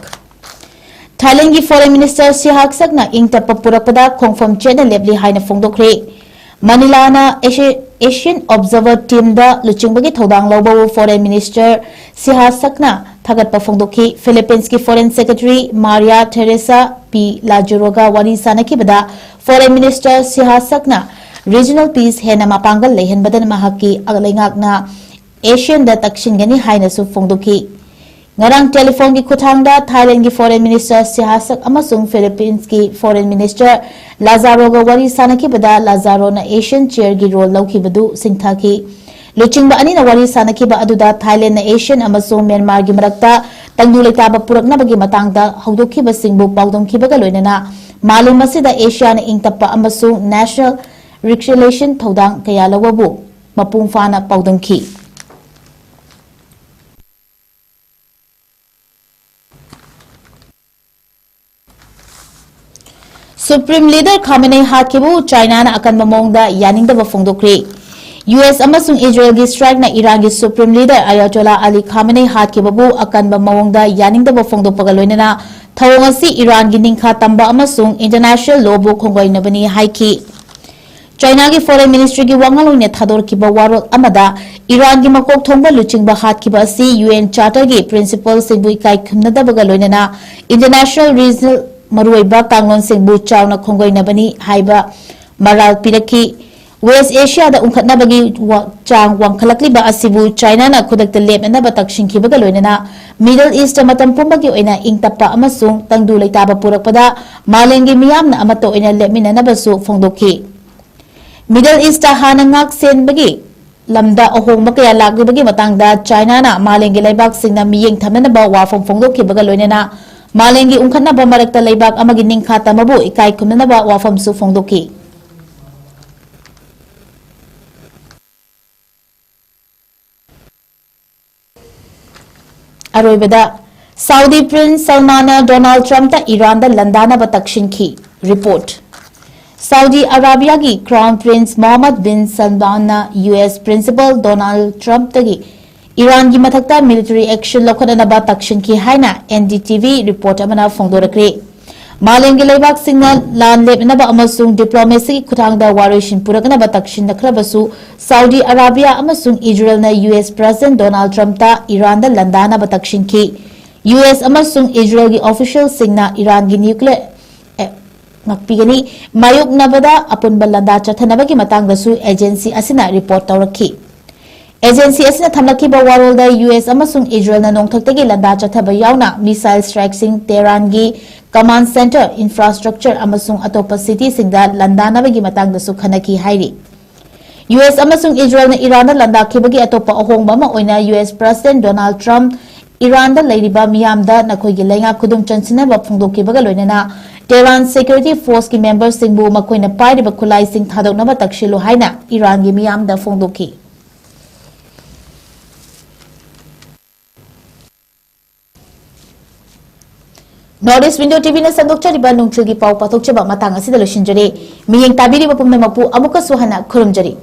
ꯊꯥꯏꯂꯦꯟꯒꯤ Foreign Minister ꯁꯤꯍꯥꯛꯁꯛꯅ ꯏꯪ ꯇꯞꯄ ꯄꯨꯔꯛꯄꯗ ꯈꯣꯡꯐꯝ ꯆꯦꯠꯅ ꯂꯦꯞꯂꯤ ꯍꯥꯏꯅ ꯐꯣꯡꯗꯣꯛꯈ꯭ꯔꯦ꯫ ꯃꯅꯤꯂꯥꯅ ꯑꯦꯁꯤ-, Asian Observer teamꯗ ꯂꯨꯆꯤꯡꯕꯒꯤ ꯊꯧꯗꯥꯡ ꯂꯧꯕꯕꯨ Foreign Minister ꯁꯤꯍꯥꯁꯛꯅ ꯊꯥꯒꯠꯄ ꯐꯣꯡꯗꯣꯛꯈꯤ꯫ ꯐꯤꯂꯤꯄꯤꯟꯁꯀꯤ Foreign Secretary ꯃꯥꯔꯤꯌꯥ ꯊꯦꯔꯦꯁꯥ ꯄꯤ ꯂꯥꯖꯨꯔꯣꯒ ꯋꯥꯔꯤ ꯁꯥꯅꯈꯤꯕꯗ Foreign Minister ꯁꯤꯍꯥꯁꯛꯅ regional peace ꯍꯦꯟꯅ ꯃꯄꯥꯡꯒꯜ ꯂꯩꯍꯟꯕꯗ ꯃꯍꯥꯛꯀꯤ ꯂꯩꯉꯥꯛꯅ ꯑꯦꯁꯤꯌꯥꯟꯗ ꯇꯛꯁꯤꯟꯒꯅꯤ ꯍꯥꯏꯅꯁꯨ ꯐꯣꯡꯗꯣꯛꯈꯤ꯫ ꯉꯔꯥꯡ ꯇꯦꯂꯤꯐꯣꯟꯒꯤ ꯈꯨꯠꯊꯥꯡꯗ ꯊꯥꯏꯂꯦꯟꯒꯤ ꯐꯣꯔꯦꯟ ꯃꯤꯅꯤꯁꯇꯔ ꯁꯤꯍꯥꯁꯛ ꯑꯃꯁꯨꯡ ꯐꯤꯂꯤꯄꯤꯟꯁꯀꯤ ꯐꯣꯔꯦꯟ ꯃꯤꯅꯤꯁꯇꯔ ꯂꯥꯖꯥꯔꯣꯒ ꯋꯥꯔꯤ ꯁꯥꯅꯈꯤꯕꯗ ꯂꯥꯖꯥꯔꯣꯅ ꯑꯦꯁꯤꯌꯥꯟ ꯆꯤꯌꯔꯒꯤ ꯔꯣꯜ ꯂꯧꯈꯤꯕꯗꯨ ꯁꯤꯡꯊꯈꯤ꯫ ꯂꯨꯆꯤꯡꯕ ꯑꯅꯤꯅ ꯋꯥꯔꯤ ꯁꯥꯅꯈꯤꯕ ꯑꯗꯨꯗ ꯊꯥꯏꯂꯦꯟꯗꯅ ꯑꯦꯁꯤꯌꯥꯟ ꯑꯃꯁꯨꯡ ꯃ꯭ꯌꯥꯟꯃꯥꯔꯒꯤ ꯃꯔꯛꯇ ꯇꯪꯗꯨ ꯂꯩꯇꯥꯕ ꯄꯨꯔꯛꯅꯕꯒꯤ ꯃꯇꯥꯡꯗ ꯍꯧꯗꯣꯛꯈꯤꯕꯁꯤꯡꯕꯨ ꯄꯥꯎꯗꯝꯈꯤꯕꯒ ꯂꯣꯏꯅꯅ ꯃꯥꯂꯦꯝ ꯑꯁꯤꯗ ꯑꯦꯁꯤꯌꯥꯅ ꯏꯪ ꯇꯞꯄ ꯑꯃꯁꯨꯡ ꯅꯦꯁꯅꯦꯜ ꯔꯤꯀꯟꯁꯤꯂꯤꯌꯦꯁꯟ ꯊꯧꯗꯥꯡ ꯀꯌꯥ ꯂꯧꯕꯕꯨ ꯃꯄꯨꯡ ꯐꯥꯅ ꯄꯥꯎꯗꯝꯈꯤ꯫ ꯁꯨꯄ꯭ꯔꯤꯝ ꯂꯤꯗꯔ ꯈꯥꯃꯦꯅꯦ ꯍꯥꯠꯈꯤꯕꯕꯨ ꯆꯥꯏꯅꯥꯅ ꯑꯀꯟꯕ ꯃꯑꯣꯡꯗ ꯌꯥꯅꯤꯡꯗꯕ ꯐꯣꯡꯗꯣꯛꯈ꯭ꯔꯦ꯫ ꯌꯨ ꯑꯦꯁ ꯑꯃꯁꯨꯡ ꯏꯖꯔꯦꯜꯒꯤ ꯁ꯭ꯇ꯭ꯔꯥꯏꯛꯅ ꯏꯔꯥꯟꯒꯤ ꯁꯨꯄ꯭ꯔꯤꯝ ꯂꯤꯗꯔ ꯑꯌꯥꯇꯣꯂꯥ ꯑꯂꯤ ꯈꯥꯃꯦꯅꯦ ꯍꯥꯠꯈꯤꯕꯕꯨ ꯑꯀꯟꯕ ꯃꯑꯣꯡꯗ ꯌꯥꯅꯤꯡꯗꯕ ꯐꯣꯡꯗꯣꯛꯄꯒ ꯂꯣꯏꯅꯅ ꯊꯧꯑꯣꯡ ꯑꯁꯤ ꯏꯔꯥꯟꯒꯤ ꯅꯤꯡꯈꯥ ꯇꯝꯕ ꯑꯃꯁꯨꯡ ꯏꯟꯇꯔꯅꯦꯁꯅꯦꯜ ꯂꯣꯕꯨ ꯈꯣꯡꯒꯣꯏꯅꯕꯅꯤ ꯍꯥꯏꯈꯤ꯫ ꯆꯥꯏꯅꯥꯒꯤ ꯐꯣꯔꯦꯟ ꯃꯤꯅꯤꯁꯇ꯭ꯔꯤꯒꯤ ꯋꯥꯉꯥꯡꯂꯣꯏꯅ ꯊꯥꯗꯣꯔꯛꯈꯤꯕ ꯋꯥꯔꯣꯜ ꯑꯃꯗ ꯏꯔꯥꯟꯒꯤ ꯃꯀꯣꯛ ꯊꯣꯡꯕ ꯂꯨꯆꯤꯡꯕ ꯍꯥꯠꯈꯤꯕ ꯑꯁꯤ ꯌꯨ ꯑꯦꯟ ꯆꯥꯔꯇꯔꯒꯤ ꯄ꯭ꯔꯤꯟꯁꯤꯄꯜꯁꯤꯡꯕꯨ ꯏꯀꯥꯏ ꯈꯨꯝꯅꯗꯕꯒ ꯂꯣꯏꯅꯅ ꯏꯟꯇꯔꯅꯦꯁꯅꯦꯜ ꯔꯤꯖꯅꯦꯜ ꯃꯔꯨꯑꯣꯏꯕ ꯀꯥꯡꯂꯣꯟꯁꯤꯡꯕꯨ ꯆꯥꯎꯅ ꯈꯣꯡꯒꯣꯏꯅꯕꯅꯤ ꯍꯥꯏꯕ ꯃꯔꯥꯜ ꯄꯤꯔꯛꯈꯤ꯫ ꯋꯦꯁ ꯑꯦꯁꯤꯌꯥꯗ ꯎꯪꯈꯠꯅꯕꯒꯤ ꯋꯥ-, ꯆꯥꯡ ꯋꯥꯡꯈꯠꯂꯛꯂꯤꯕ ꯑꯁꯤꯕꯨ ꯆꯥꯏꯅꯥꯅ ꯈꯨꯗꯛꯇ ꯂꯦꯞꯅꯅꯕ ꯇꯛꯁꯤꯟꯈꯤꯕꯒ ꯂꯣꯏꯅꯅ ꯃꯤꯗꯜ ꯏꯁꯇ ꯃꯇꯝ ꯄꯨꯝꯕꯒꯤ ꯑꯣꯏꯅ ꯏꯪ ꯇꯞꯄ ꯑꯃꯁꯨꯡ ꯇꯪꯗꯨ ꯂꯩꯇꯥꯕ ꯄꯨꯔꯛꯄꯗ ꯃꯥꯂꯦꯝꯒꯤ ꯃꯤꯌꯥꯝꯅ ꯑꯃꯠꯇ ꯑꯣꯏꯅ ꯂꯦꯞꯃꯤꯟꯅꯅꯕꯁꯨ ꯐꯣꯡꯗꯣꯛꯈꯤ꯫ ꯃꯤꯗꯜ ꯏꯁꯇ ꯍꯥꯟꯅ ꯉꯥꯛ ꯁꯦꯟꯕꯒꯤ ꯂꯝꯗ ꯑꯍꯣꯡꯕ ꯀꯌꯥ ꯂꯥꯛꯂꯤꯕꯒꯤ ꯃꯇꯥꯡꯗ ꯆꯥꯏꯅꯥꯅ ꯃꯥꯂꯦꯝꯒꯤ ꯂꯩꯕꯥꯛꯁꯤꯡꯅ ꯃꯤꯠꯌꯦꯡ ꯊꯝꯅꯅꯕ ꯋꯥꯐꯝ ꯐꯣꯡꯗꯣꯛꯈꯤꯕꯒ ꯂꯣꯏꯅꯅ ꯃꯥꯂꯦꯝꯒꯤ ꯎꯪꯈꯠꯅꯕ ꯃꯔꯛꯇ ꯂꯩꯕꯥꯛ ꯑꯃꯒꯤ ꯅꯤꯡꯈꯥ ꯇꯝꯕꯕꯨ ꯏꯀꯥꯏ ꯈꯨꯝꯅꯅꯕ ꯋꯥꯐꯝꯁꯨ ꯐꯣꯡꯗꯣꯛꯈꯤ꯫ ꯑꯔꯣꯏꯕꯗ, ꯁꯥꯎꯗꯤ ꯄ꯭ꯔꯤꯟꯁ ꯁꯜꯃꯥꯟꯅ ꯗꯣꯅꯥꯜꯗ ꯇ꯭ꯔꯝꯞꯇ ꯏꯔꯥꯟꯗ ꯂꯥꯟꯗꯥꯅꯕ ꯇꯛꯁꯤꯟꯈꯤ꯫ ꯔꯤꯄꯣꯔꯠ꯫ ꯁꯥꯎꯗꯤ ꯑꯔꯥꯕꯤꯌꯥꯒꯤ ꯀ꯭ꯔꯥꯎꯟ ꯄ꯭ꯔꯤꯟꯁ ꯃꯣꯍꯝꯃꯗ ꯕꯤꯟ ꯁꯜꯃꯥꯟꯅ ꯌꯨ ꯑꯦꯁ ꯄ꯭ꯔꯤꯟꯁꯤꯄꯜ ꯗꯣꯅꯥꯜꯗ ꯇ꯭ꯔꯝꯞꯇꯒꯤ ꯏꯔꯥꯟꯒꯤ ꯃꯊꯛꯇ ꯃꯤꯂꯤꯇꯔꯤ ꯑꯦꯛꯁꯟ ꯂꯧꯈꯠꯅꯅꯕ ꯇꯛꯁꯤꯟꯈꯤ ꯍꯥꯏꯅ N D T V report ꯑꯃꯅ ꯐꯣꯡꯗꯣꯔꯛꯂꯤ꯫ ꯃꯥꯂꯦꯝꯒꯤ ꯂꯩꯕꯥꯛꯁꯤꯡꯅ ꯂꯥꯟ ꯂꯦꯞꯅꯕ ꯑꯃꯁꯨꯡ ꯗꯤꯄ꯭ꯂꯣꯃꯦꯁꯤꯒꯤ ꯈꯨꯠꯊꯥꯡꯗ ꯋꯥꯔꯣꯏꯁꯤꯟ ꯄꯨꯔꯛꯅꯕ ꯇꯛꯁꯤꯟꯅꯈ꯭ꯔꯕꯁꯨ, ꯁꯥꯎꯗꯤ ꯑꯔꯥꯕꯤꯌꯥ ꯑꯃꯁꯨꯡ ꯏꯖꯔꯦꯜꯅ ꯌꯨ ꯑꯦꯁ ꯄ꯭ꯔꯦꯁꯤꯗꯦꯟꯠ ꯗꯣꯅꯥꯜꯗ ꯇ꯭ꯔꯝꯞꯇ ꯏꯔꯥꯟꯗ ꯂꯥꯟꯗꯥꯅꯕ ꯇꯛꯁꯤꯟꯈꯤ꯫ ꯌꯨ ꯑꯦꯁ ꯑꯃꯁꯨꯡ ꯏꯖꯔꯦꯜꯒꯤ ꯑꯣꯐꯤꯁꯤꯌꯦꯜꯁꯤꯡꯅ ꯏꯔꯥꯟꯒꯤ ꯅ꯭ꯌꯨꯀ꯭ꯂꯤꯌꯔ, ꯑꯦ, ꯉꯥꯛꯄꯤꯒꯅꯤ ꯃꯥꯌꯣꯛꯅꯕꯗ ꯑꯄꯨꯟꯕ ꯂꯥꯟꯗꯥ ꯆꯠꯊꯅꯕꯒꯤ ꯃꯇꯥꯡꯗꯁꯨ ꯑꯦꯖꯦꯟꯁꯤ ꯑꯁꯤꯅ ꯔꯤꯄꯣꯔꯠ ꯇꯧꯔꯛꯈꯤ꯫ ꯑꯦꯖꯦꯟꯁꯤ ꯑꯁꯤꯅ ꯊꯝꯂꯛꯈꯤꯕ ꯋꯥꯔꯣꯜꯗ ꯌꯨ ꯑꯦꯁ ꯑꯃꯁꯨꯡ ꯏꯖꯔꯦꯜꯅ ꯅꯣꯡꯊꯛꯇꯒꯤ ꯂꯥꯟꯗꯥ ꯆꯠꯊꯕ ꯌꯥꯎꯅ missile strikeꯁꯤꯡ ꯇꯦꯍꯔꯥꯟꯒꯤ command centre, infrastructure ꯑꯃꯁꯨꯡ ꯑꯇꯣꯞꯄ cityꯁꯤꯡꯗ ꯂꯥꯟꯗꯥꯅꯕꯒꯤ ꯃꯇꯥꯡꯗꯁꯨ ꯈꯟꯅꯈꯤ ꯍꯥꯏꯔꯤ꯫ ꯌꯨ ꯑꯦꯁ ꯑꯃꯁꯨꯡ ꯏꯖꯔꯦꯜꯅ ꯏꯔꯥꯟꯗ ꯂꯥꯟꯗꯥꯈꯤꯕꯒꯤ ꯑꯇꯣꯞꯄ ꯑꯍꯣꯡꯕ ꯑꯃ ꯑꯣꯏꯅ U S President Donald Trump ꯏꯔꯥꯟꯗ ꯂꯩꯔꯤꯕ ꯃꯤꯌꯥꯝꯗ ꯅꯈꯣꯏꯒꯤ ꯂꯩꯉꯥꯛ ꯈꯨꯗꯨꯝ ꯆꯟꯁꯤꯟꯅꯕ ꯐꯣꯡꯗꯣꯛꯈꯤꯕꯒ ꯂꯣꯏꯅꯅ ꯇꯦꯍꯔꯥꯟ security forceꯀꯤ memberꯁꯤꯡꯕꯨ ꯃꯈꯣꯏꯅ ꯄꯥꯏꯔꯤꯕ ꯈꯨꯠꯂꯥꯏꯁꯤꯡ ꯊꯥꯗꯣꯛꯅꯕ ꯇꯛꯁꯤꯜꯂꯨ ꯍꯥꯏꯅ ꯏꯔꯥꯟꯒꯤ ꯃꯤꯌꯥꯝꯗ ꯐꯣꯡꯗꯣꯛꯈꯤ꯫ North East Window TVꯅ ꯁꯟꯗꯣꯛꯆꯔꯤꯕ ꯅꯨꯡꯊꯤꯜꯒꯤ ꯄꯥꯎ ꯄꯥꯊꯣꯛꯆꯕ ꯃꯇꯥꯡ ꯑꯁꯤꯗ ꯂꯣꯏꯁꯤꯟꯖꯔꯦ꯫ ꯃꯤꯠꯌꯦꯡ ꯇꯥꯕꯤꯔꯤꯕ ꯄꯨꯝꯅꯃꯛꯄꯨ ꯑꯃꯨꯛꯀꯁꯨ ꯍꯟꯅ ꯈꯨꯔꯨꯝꯖꯔꯤ꯫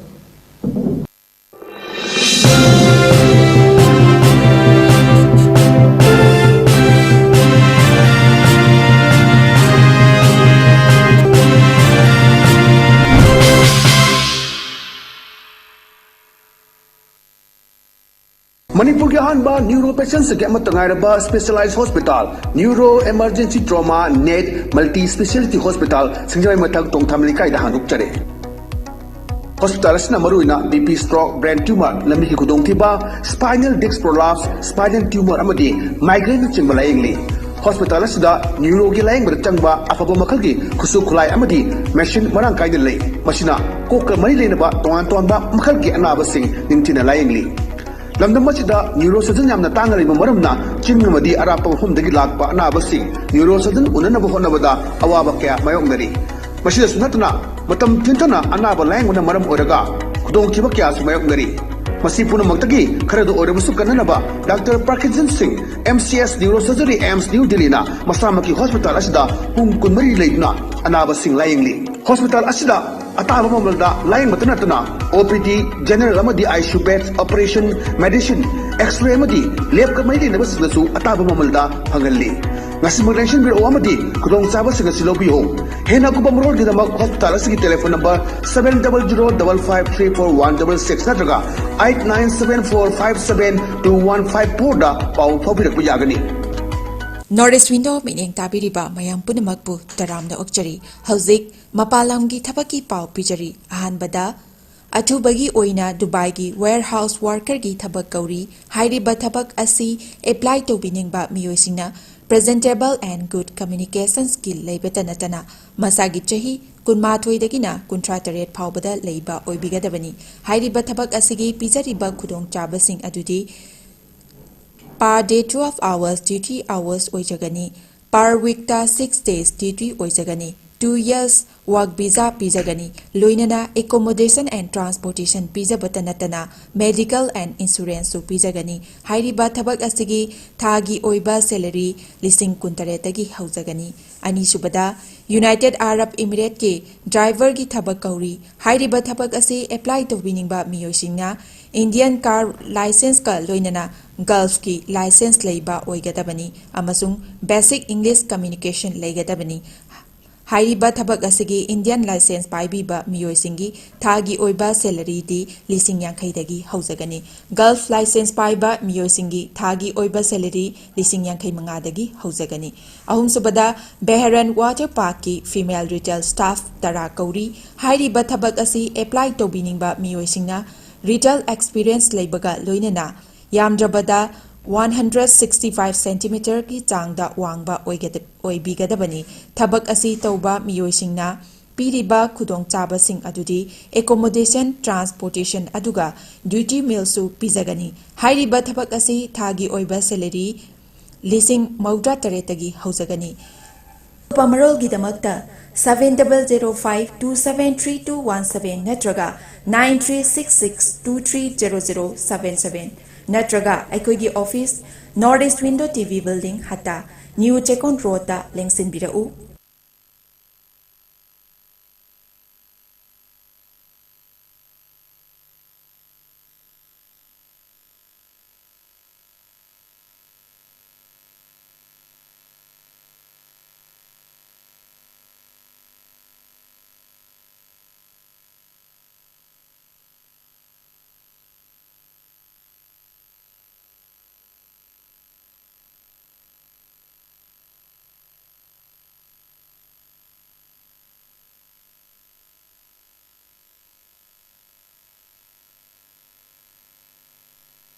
ꯃꯅꯤꯄꯨꯔꯒꯤ ꯑꯍꯥꯟꯕ neuro patientꯁꯤꯡꯒꯤ ꯑꯃꯠꯇ ꯉꯥꯏꯔꯕ specialized hospital, Neuro Emergency Trauma Net Multi Speciality Hospital, ꯁꯤꯡꯖꯃꯩ ꯃꯊꯛ ꯇꯣꯡꯊꯥꯝ ꯂꯩꯀꯥꯏꯗ ꯍꯥꯡꯗꯣꯛꯆꯔꯦ꯫ Hospital ꯑꯁꯤꯅ ꯃꯔꯨꯑꯣꯏꯅ BP stroke, brain tumor, ꯂꯝꯕꯤꯒꯤ ꯈꯨꯗꯣꯡꯊꯤꯕ, spinal disc prolapse, spinal tumor ꯑꯃꯗꯤ migraineꯅꯆꯤꯡꯕ ꯂꯥꯌꯦꯡꯂꯤ꯫ Hospital ꯑꯁꯤꯗ neuroꯒꯤ ꯂꯥꯌꯦꯡꯕꯗ ꯆꯪꯕ ꯑꯐꯕ ꯃꯈꯜꯒꯤ ꯈꯨꯠꯁꯨ ꯈꯨꯠꯂꯥꯏ ꯑꯃꯗꯤ machine ꯃꯔꯥꯡ ꯀꯥꯏꯅ ꯂꯩ꯫ ꯃꯁꯤꯅ ꯀꯣꯛꯀ ꯃꯔꯤ ꯂꯩꯅꯕ ꯇꯣꯉꯥꯟ ꯇꯣꯉꯥꯟꯕ ꯃꯈꯜꯒꯤ ꯑꯅꯥꯕꯁꯤꯡ ꯅꯤꯡꯊꯤꯅ ꯂꯥꯌꯦꯡꯂꯤ꯫ ꯂꯝꯗꯝ ꯑꯁꯤꯗ neurosurgeon ꯌꯥꯝꯅ ꯇꯥꯡꯅ ꯂꯩꯕ ꯃꯔꯝꯅ ꯆꯤꯡ ꯑꯃꯗꯤ ꯑꯔꯥꯞꯄ ꯃꯐꯝꯗꯒꯤ ꯂꯥꯛꯄ ꯑꯅꯥꯕꯁꯤꯡ neurosurgeon ꯎꯅꯅꯕ ꯍꯣꯠꯅꯕꯗ ꯑꯋꯥꯕ ꯀꯌꯥ ꯃꯥꯌꯣꯛꯅꯔꯤ꯫ ꯃꯁꯤꯗꯁꯨ ꯅꯠꯇꯅ ꯃꯇꯝ ꯊꯦꯡꯊꯅ ꯑꯅꯥꯕ ꯂꯥꯌꯦꯡꯕꯅ ꯃꯔꯝ ꯑꯣꯏꯔꯒ ꯈꯨꯗꯣꯡꯊꯤꯕ ꯀꯌꯥꯁꯨ ꯃꯥꯌꯣꯛꯅꯔꯤ꯫ ꯃꯁꯤ ꯄꯨꯝꯅꯃꯛꯇꯒꯤ ꯈꯔꯗ ꯑꯣꯏꯔꯕꯁꯨ ꯀꯟꯅꯅꯕ Doctor Parkinson Singh, MCS Neurosurgery, AIIMS New Delhiꯅ ꯃꯁꯥꯃꯛꯀꯤ hospital ꯑꯁꯤꯗ ꯄꯨꯡ ꯀꯨꯟꯃꯔꯤ ꯂꯩꯗꯨꯅ ꯑꯅꯥꯕꯁꯤꯡ ꯂꯥꯌꯦꯡꯂꯤ꯫ Hospital ꯑꯁꯤꯗ ꯑꯇꯥꯕ ꯃꯃꯜꯗ ꯂꯥꯌꯦꯡꯕꯇ ꯅꯠꯇꯅ OPD, general ꯑꯃꯗꯤ ICU beds, operation, medicine, X-ray ꯑꯃꯗꯤ labꯀ ꯃꯔꯤ ꯂꯩꯅꯕꯁꯤꯡꯗꯁꯨ ꯑꯇꯥꯕ ꯃꯃꯜꯗ ꯐꯪꯍꯜꯂꯤ꯫ ꯉꯁꯤꯃꯛ ꯂꯦꯡꯁꯤꯟꯕꯤꯔꯛꯎ ꯑꯃꯗꯤ ꯈꯨꯗꯣꯡꯆꯥꯕꯁꯤꯡ ꯑꯁꯤ ꯂꯧꯕꯤꯌꯨ꯫ ꯍꯦꯟꯅ ꯑꯀꯨꯞꯄ ꯃꯔꯣꯜꯒꯤꯗꯃꯛ hospital ꯑꯁꯤꯒꯤ telephone number seven double zero double five three four one double six ꯅꯠꯇ꯭ꯔꯒ eight nine seven four five seven two one five fourꯗ ꯄꯥꯎ ꯐꯥꯎꯕꯤꯔꯛꯄ ꯌꯥꯒꯅꯤ꯫ North East Window ꯃꯤꯠꯌꯦꯡ ꯇꯥꯕꯤꯔꯤꯕ ꯃꯌꯥꯝ ꯄꯨꯝꯅꯃꯛꯄꯨ ꯇꯔꯥꯝꯅ ꯑꯣꯛꯆꯔꯤ꯫ ꯍꯧꯖꯤꯛ ꯃꯄꯥꯟ ꯂꯝꯒꯤ ꯊꯕꯛꯀꯤ ꯄꯥꯎ ꯄꯤꯖꯔꯤ꯫ ꯑꯍꯥꯟꯕꯗ, ꯑꯊꯨꯕꯒꯤ ꯑꯣꯏꯅ ꯗꯨꯕꯥꯏꯒꯤ warehouse workerꯒꯤ ꯊꯕꯛ ꯀꯧꯔꯤ꯫ ꯍꯥꯏꯔꯤꯕ ꯊꯕꯛ ꯑꯁꯤ apply ꯇꯧꯕꯤꯅꯤꯡꯕ ꯃꯤꯑꯣꯏꯁꯤꯡꯅ presentable and good communication skill ꯂꯩꯕꯇ ꯅꯠꯇꯅ ꯃꯁꯥꯒꯤ ꯆꯍꯤ ꯀꯨꯟꯃꯥꯊꯣꯏꯗꯒꯤꯅ ꯀꯨꯟꯊ꯭ꯔꯥ ꯇꯔꯦꯠ ꯐꯥꯎꯕꯗ ꯂꯩꯕ ꯑꯣꯏꯕꯤꯒꯗꯕꯅꯤ꯫ ꯍꯥꯏꯔꯤꯕ ꯊꯕꯛ ꯑꯁꯤꯒꯤ ꯄꯤꯖꯔꯤꯕ ꯈꯨꯗꯣꯡꯆꯥꯕꯁꯤꯡ ꯑꯗꯨꯗꯤ per day twelve hours duty hours ꯑꯣꯏꯖꯒꯅꯤ꯫ Per weekꯇ six days duty ꯑꯣꯏꯖꯒꯅꯤ꯫ Two years work visa ꯄꯤꯖꯒꯅꯤ꯫ ꯂꯣꯏꯅꯅ accommodation and transportation ꯄꯤꯖꯕꯇ ꯅꯠꯇꯅ medical and insuranceꯁꯨ ꯄꯤꯖꯒꯅꯤ꯫ ꯍꯥꯏꯔꯤꯕ ꯊꯕꯛ ꯑꯁꯤꯒꯤ ꯊꯥꯒꯤ ꯑꯣꯏꯕ salary ꯂꯤꯁꯤꯡ ꯀꯨꯟꯇꯔꯦꯠꯇꯒꯤ ꯍꯧꯖꯒꯅꯤ꯫ ꯑꯅꯤꯁꯨꯕꯗ, United Arab Emirateꯀꯤ driverꯒꯤ ꯊꯕꯛ ꯀꯧꯔꯤ꯫ ꯍꯥꯏꯔꯤꯕ ꯊꯕꯛ ꯑꯁꯤ apply ꯇꯧꯕꯤꯅꯤꯡꯕ ꯃꯤꯑꯣꯏꯁꯤꯡꯅ Indian car licenceꯀ ꯂꯣꯏꯅꯅ Gulfꯀꯤ license ꯂꯩꯕ ꯑꯣꯏꯒꯗꯕꯅꯤ ꯑꯃꯁꯨꯡ basic English communication ꯂꯩꯒꯗꯕꯅꯤ꯫ ꯍꯥꯏꯔꯤꯕ ꯊꯕꯛ ꯑꯁꯤꯒꯤ Indian license ꯄꯥꯏꯕꯤꯕ ꯃꯤꯑꯣꯏꯁꯤꯡꯒꯤ ꯊꯥꯒꯤ ꯑꯣꯏꯕ salaryꯗꯤ ꯂꯤꯁꯤꯡ ꯌꯥꯡꯈꯩꯗꯒꯤ ꯍꯧꯖꯒꯅꯤ꯫ Gulf license ꯄꯥꯏꯕ ꯃꯤꯑꯣꯏꯁꯤꯡꯒꯤ ꯊꯥꯒꯤ ꯑꯣꯏꯕ salary ꯂꯤꯁꯤꯡ ꯌꯥꯡꯈꯩ ꯃꯉꯥꯗꯒꯤ ꯍꯧꯖꯒꯅꯤ꯫ ꯑꯍꯨꯝꯁꯨꯕꯗ, Bahrain Water Parkꯀꯤ female retail staff ꯇꯔꯥ ꯀꯧꯔꯤ꯫ ꯍꯥꯏꯔꯤꯕ ꯊꯕꯛ ꯑꯁꯤ apply ꯇꯧꯕꯤꯅꯤꯡꯕ ꯃꯤꯑꯣꯏꯁꯤꯡꯅ retail experience ꯂꯩꯕꯒ ꯂꯣꯏꯅꯅ ꯌꯥꯝꯗ꯭ꯔꯕꯗ one hundred sixty five centimetreꯒꯤ ꯆꯥꯡꯗ ꯋꯥꯡꯕ ꯑꯣꯏꯒꯗ-, ꯑꯣꯏꯕꯤꯒꯗꯕꯅꯤ꯫ ꯊꯕꯛ ꯑꯁꯤ ꯇꯧꯕ ꯃꯤꯑꯣꯏꯁꯤꯡꯅ ꯄꯤꯔꯤꯕ ꯈꯨꯗꯣꯡꯆꯥꯕꯁꯤꯡ ꯑꯗꯨꯗꯤ accommodation, transportation ꯑꯗꯨꯒ duty mealꯁꯨ ꯄꯤꯖꯒꯅꯤ꯫ ꯍꯥꯏꯔꯤꯕ ꯊꯕꯛ ꯑꯁꯤ ꯊꯥꯒꯤ ꯑꯣꯏꯕ salary ꯂꯤꯁꯤꯡ ꯃꯧꯗ꯭ꯔꯥ ꯇꯔꯦꯠꯇꯒꯤ ꯍꯧꯖꯒꯅꯤ꯫ ꯑꯇꯣꯞꯄ ꯃꯔꯣꯜꯒꯤꯗꯃꯛꯇ seven double zero five two seven three two one seven ꯅꯠꯇ꯭ꯔꯒ nine three six six two three zero zero seven seven ꯅꯠꯇ꯭ꯔꯒ ꯑꯩꯈꯣꯏꯒꯤ office, North East Window TV Building, ꯍꯠꯇꯥ, New Chekon Roadꯇ ꯂꯦꯡꯁꯤꯟꯕꯤꯔꯛꯎ꯫